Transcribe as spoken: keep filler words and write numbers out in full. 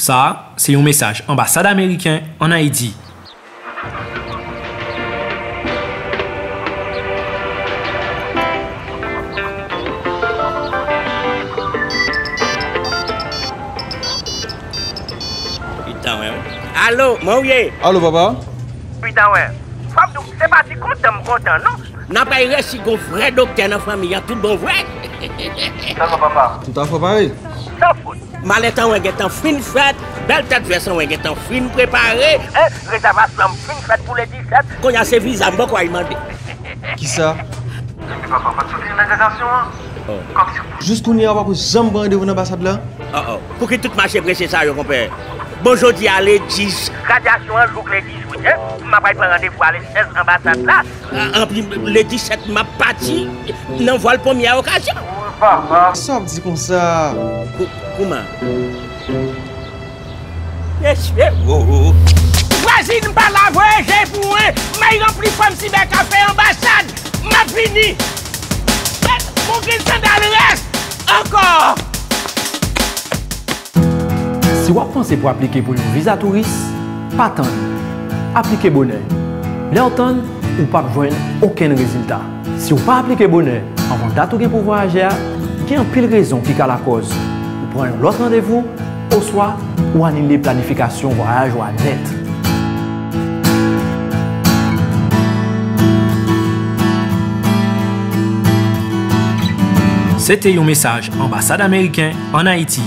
Sa a se yon mesaj Anbasad Ameriken ann Ayiti. Li tan wè, wi. Alo, mwen ou ye? Alo, papa? Li tan wè. Fò m di w, se pa ti kontan m kontan, non. N ap al resi gon vrè doktè nan fanmi an, tout bon vre. Sa va, papa? Tout afè pare. San fout. Malè tan wè gentan fin fèt, bèl tèt vès an wè gentan fin prepare. Hein, rezèvasyon m fin fèt pou le disèt. Kounye a se viza m poko al mande. Kisa? Epi papa, pa t soti nan negosasyon an? Oh. Kòmsi pou... Jis kounye a, ou poko janm pran randevou nan anbasad la? Oh, oh. Pouki tout mache prese sa yo, konpè? Bon, jodi a le dis. Gradyasyon an jouk le dizuit, hein? M ap al pran randevou a le sèz anbasad la. A, anpi le disèt, m ap pati nan vòl premyè okazyon. Papa. Sa w ap di konsa? Kou-, kouman? Mesye, oh, oh. Vwazin pa la voye je pou mwen, m al ranpli fòm sibè kafe anbasad, m ap vini. Mèt Boukin Sandal rès ankò. Si w ap panse pou aplike pou yon viza touris, pa tann. Aplike bonè. Lè w tann, ou p ap jwenn okenn rezilta. Si w pa aplike bonè anvan dat ou gen pou vwayaje a, gen anpil rezon ki ka lakòz ou pran yon lòt randevou oswa ou anile planifikasyon vwayaj ou a nèt. Se te yon mesaj Anbasad Ameriken ann Ayiti.